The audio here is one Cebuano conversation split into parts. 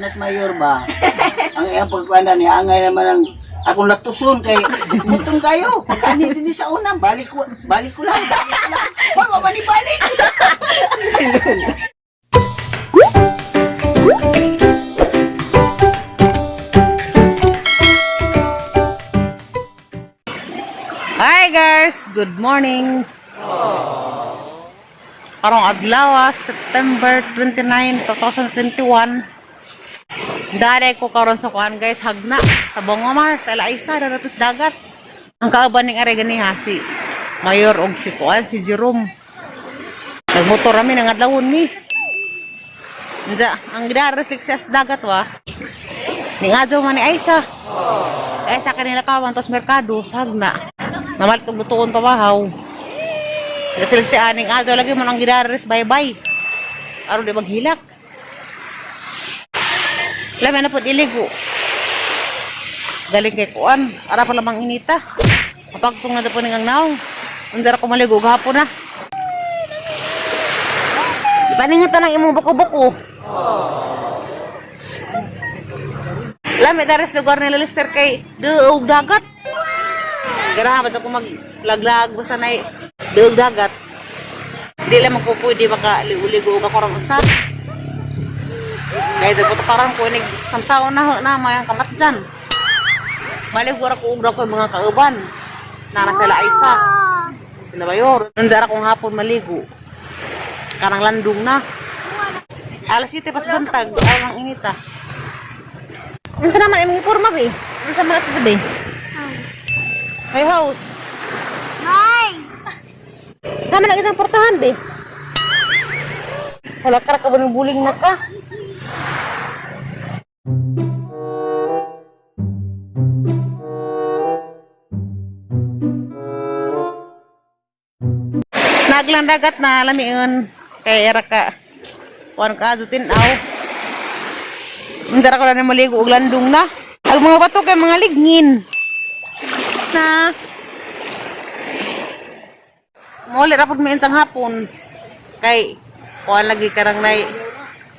Nas mayor ba? Ang iyang pagkuanan niya, angay naman ang akong latuson kay gutom kayo. Pag ani din sa una, balik ko lang, balik ko lang. Wa man ni balik. Hi guys, good morning. Karong adlaw, September 29, 2021. Dare ko karon sa kuan guys, hagna sa Bongomar, sa Laisa, daratos dagat. Ang kauban ning are gani ha si Mayor og si kuan si Jerome. Nagmotor rami nang adlawon ni. Unsa ang gidares sa dagat wa. Ning adyo man ni Aisa. Aisa kanila kawan tos merkado sa hagna. Namalit og lutuon pabahaw. Kasilip si aning adyo lagi man ang gidares bye-bye. Aron di maghilak. Lami na po iligo. Galing kay kuan. Ara pa lamang inita. Mapagtong na po ning ang naong. Unsa ra ko maligo gahapon na. Paningat ang imong buko-buko. Lami dares lugar nila Lester kay duog dagat. Ganahan ba ako maglaglag basta na duog dagat. Di lang ko pwede maka ligo-ligo og ako rang usa. Kaya dapat parang ko inig samsaon na na mayang kamatjan. Balik ko og ko mga kauban. Nara sila Aisa. Sila Bayor. Nandiyan akong hapon maligo. Karang landong na. Alas 7 pas buntag, ang inita. Unsa naman imong porma be? Unsa man sa be? May house. Nay! Tama lang isang portahan be. Wala ka ra ka ba ng buling na ka? Naglang dagat na lamiun kay era ka kuan ka ato tinaw. Unsa ra ko na maligo og landong na. Ang mga bato kay mga ligngin. Na Muli ra pud mi insang hapon. Kay kuan lagi karang nay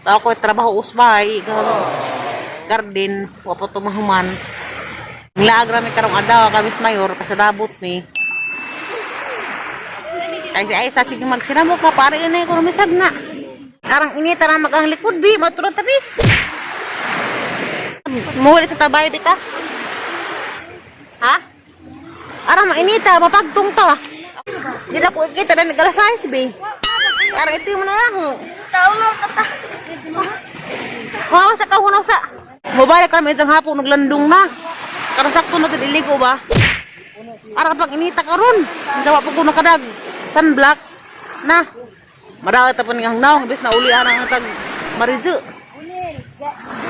tao ko trabaho usbay garden wa pa tumahuman. Nilaag ra mi karong adlaw kami sa mayor kasi dabot mi. Kay si Aisa sige magsinamok ka pare na ko rumisag na. Karang inita ra mag ang likod bi maturot tabi. Muhuli sa tabay bita. Ha? Ara mainita mapagtong ta. Di na ko ikita na nagalasayas bi. Ara ito yung mananaho. Tao na kata. Hunaw sa ka, hunaw sa. Mubalik kami isang hapon, naglandong na. Karon sakto na iligo ba? Ara pag inita karon. Unsa wa po ko nakadag sunblock na. Madawat ta po ning hangnaw, imbes na uli arang ang tag maridyo.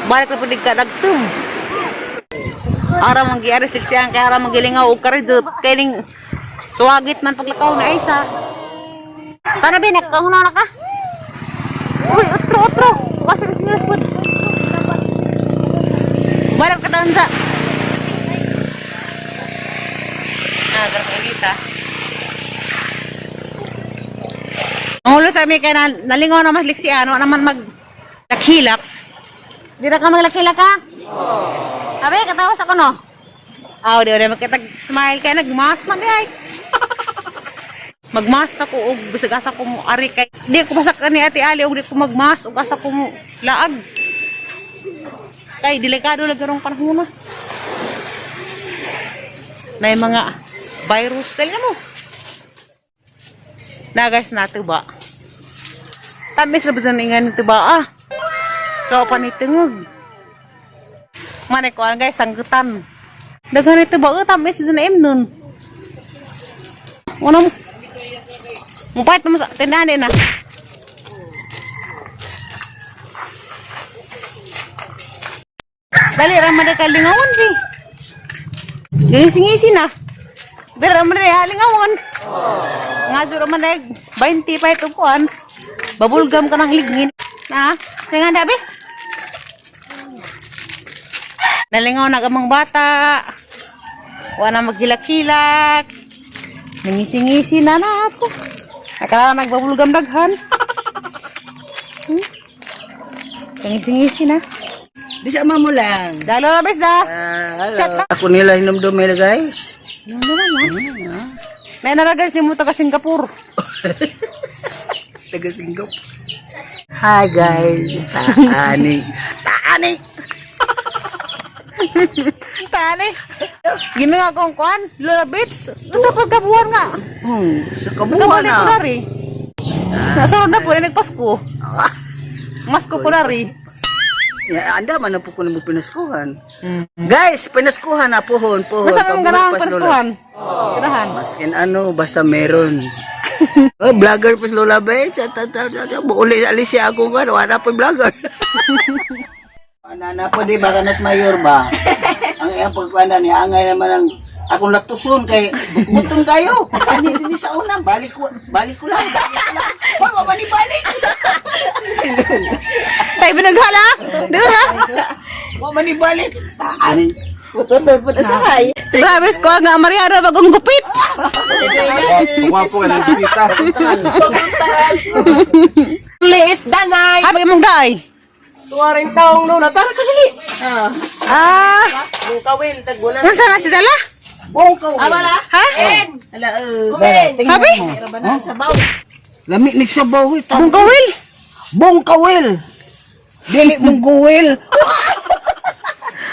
Balik na po dig kadagtum. Ara man giaris siyang kay ara magilingaw og karidyo kay ning suwagit man paglakaw ni Aisa. Tana bi nagkahunaw na ka. Uy, otro, otro. Kasi na sinilas po. Walang katansa. Ah, garang inita. Ang ulo sa amin kaya na, nalingaw na mas liksi ano naman mag lakhilak. Di na ka maglakhilak ka? Abe, katawas ako no. Aw, di na makitag smile kaya nagmas man di ay. Magmas na ko og bisag asa ko mo ari kay di ko pasak ni Ate Ali og di ko magmas og asa ko mo laag. Kay delikado lang karong panahon na. May mga virus dali na mo. Na guys na tuba. Tamis ra ba ingan ni tuba ah. Kaw pa ni tungog. Manay ko guys sanggutan. Daghan ni tuba tamis sa na nun. Ano mo? Mupait mo sa tindahan din na. Dali ra man ka lingawon di. Ngisi-ngisi na. Dali ra man ka lingawon. Nga juro man dai 20 pa ito kuan. Babulgam ka ng ligngin. Na, singa dabi. Nalingaw na gamang bata. Wala maghilak-hilak. Nangisi-ngisi na na ako. Nakala nagbabulgam daghan. Ngisi-ngisi na. Di sa mo lang. Dalo na bes da. Ah, hello. Ako nila hinumdumil, guys. Nainaragar si mo taga Singapore. Taga Singapore. Hi, guys. Taani. Taani. Tani. Gimi nga akong kuan, Lola Bates. Sa pagkabuhan nga. Sa kabuhan Nabalik ko na. na rin. Nasa na po, nagpasko. Masko ko na rin. Ya, anda man na po ko na mo pinaskuhan. Guys, pinaskuhan na pohon, pohon. Basta may mga Pabuhat ganahan pas Lola. pinaskuhan. Ganahan. Maskin ano, basta meron. Oh, vlogger pa si Lola Bates. At, uli, alis siya ako nga. Wala pa vlogger. Ana na po di ba kanas mayor ba? Ang iyang pagkuana niya angay naman ang akong latuson kay gutom kayo. Ani dinhi sa una, balik ko lang, balik ko lang. Wa man ni balik. Tayo binaghala. Dura. Wa man ni balik. Ani Putol po na sahay. Grabe ko nga Mariano bagong gupit. Gwapo ka ng bisita. Liis danay. Ah, imong day. Tuwaring taong no natara ka dali. Ah, Ang kawil tagbunan. unsa na si Sala? Bong ka. Ha? Ala eh. Habi? Lami ni sabaw eh. Bung kawil. Bong kawil. Dili mong guwil.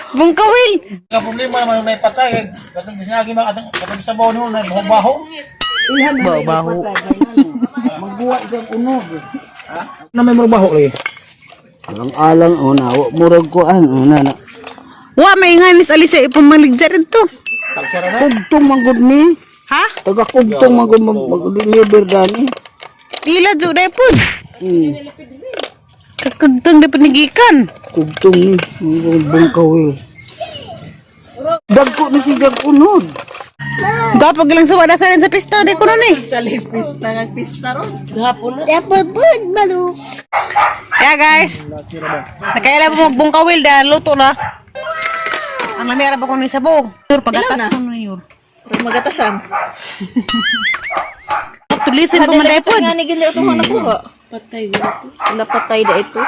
Bung kawil. Ang problema naman may patay. Katong bisnagi mga atong katong sa baho noon baho. Baho. Magbuwa kang unog. Na may mga baho lagi. Alang alang una, wa murag ko an una na. Wa may nga ni Alisa ipumaligja dito. Kugtong manggod ni. Ha? Taga kugtong manggod mag-deliver gani. Ila jud day pud. Hmm. Kakagtong dapat nagikan. Kugtong ni bungkaw. Dagko ni si Jag unod. Gwapo gilang suwada sa sa pista di ko nun eh. Gahapon na. Dapat bud balu. Yeah guys. Nakaila mo magbungkawil dahil luto na. Ang lami ara ba ko ni sabog. Yur pagatas ko ni yur. Magatasan. Tulisin pa man day pud. Nga ni gindi itong nakuha. Patay Wala patay da ito.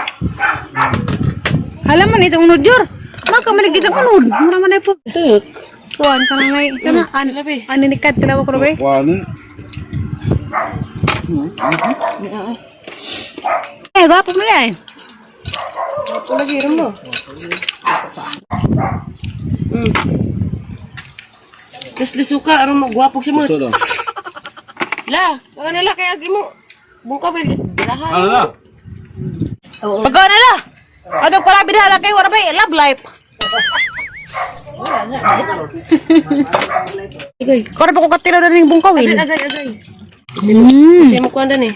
Hala man itong unod yur. Maka man gitang unod. Mura man day pud. Tuk. Tuan ka na ngay. Kana an aninikat tilaw ko be. Wani. Eh gwapo man day. Lagi rin mo. Tapos lisuka aron mo gwapo siya mo. La, wala na la kay agi mo. Bung kawil girahan. Ano na? Pagkaw na la. Ato ko labi dhala kay wala bay love life. Kora pa ko katilaw na ning bungkawil. Agay agay. Siya mo kuan dan eh.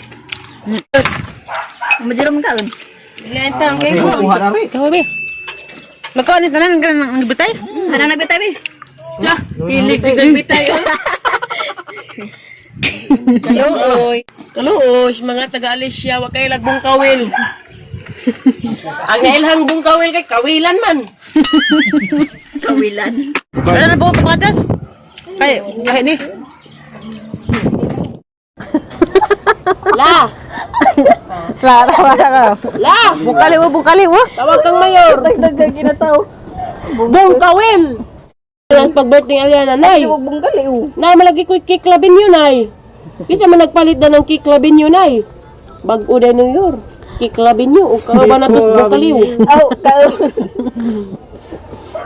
Majirom kaon. Ilain tang kay ko. Kahoy be. Magkaon ni tanan ang ang bitay? Ana na bitay bi. Cha, hilig sa bitay. Kaluoy. Kaluoy, mga taga-Alicia, wa kay lagbong kawil. Ang nailhang bungkawil kay kawilan man. Kawilan. Wala na buo pagkatas. Kay kahit ni. La, Wala wala ka. la, Bukali wo bukali wo. tawag kang mayor. Dagdag ginataw. Bungkawil. Ang pag-birthday Aliana, nay. Bungkali oh. Nay, malagi ko'y cake labin yun, nay. Kisa man nagpalit na ng cake labin yun, nay. Bag-o din ng yor. Cake labin yun. O kaaba na tos bungkaliw. Aw, kaon.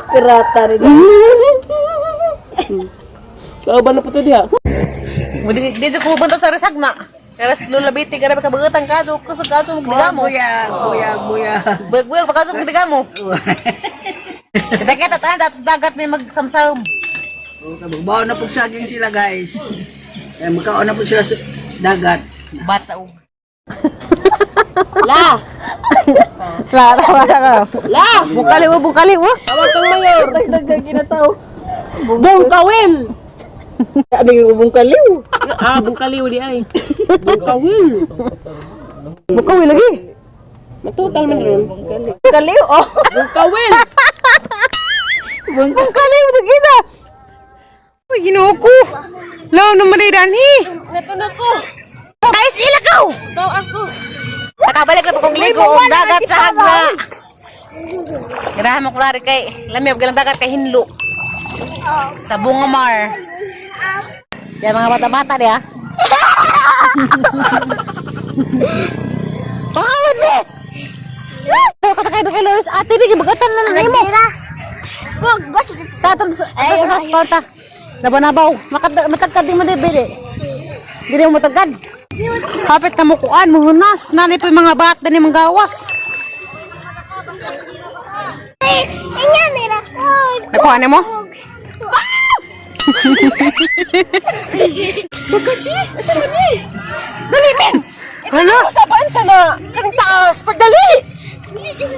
Pirata rin. Kaaba na po to diha. Di di ko pupunta sa resagna. Kaya lula biti ka na kabutan ka so kusog ka so magdigamo. Buyag, buyag, buyag. Buyag buyag baka so magdigamo. Kita kita tanan datos dagat may magsamsam. Okay, magbaon na po saging sila guys. Eh, magkaon na po sila sa dagat. Bata og. La, Wala wala ka. la, Bukali wo bukali wo. tawag kang mayor. Dagdag ginataw. Bungkawil. Abi bungkaliw. Ah, bungkaliw di ay. Bungkawil. Bukali lagi. Matutal man ron. Bungkaliw oh. Bungkawil. Bukali mo kita. Uy, Ginoo ko. Law naman ay danhi. Nato na ko. Guys, ila ko. Taw ako. Nakabalik na po kong ligo og dagat sa hagna. Ganahan mo kulari kay lami og dagat kay hinlo. Sa Bungamar. Ya mga bata-bata dia. Pangawad ni. Kata kay kay Lois, ate bigi bagatan na nimo. Wag ba siya? Tatang ay ta. Nabanabaw, matagkad di mo di bili. Dili mo matagkad. Kapit na mukuan, muhunas, nanay po yung mga bata ni manggawas. Inga nila. Nakuha na mo? Kasi, asa man ni? Dali, men! Hala! Sa paan siya na? Kaning taas, pagdali!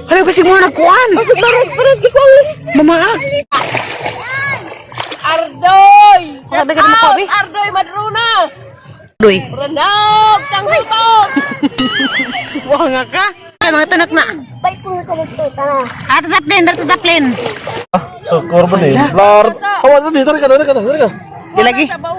Hala, kasi mo nagkuhan! Basig baras, baras, gikuwis! Mama, ah! Ardoy! Wala ba ganun mo, Kobe? Ardoy Madrona! Duy. Ranap! Tangsutok! Wah nga ka. Ay, mga tanak na. Balik ko na dito, tara. Ato sa plane, dito sa plane. So, korban eh. Blar. Hawa, dali, dali ka, dali ka, dali ka. Di lagi. Sabaw.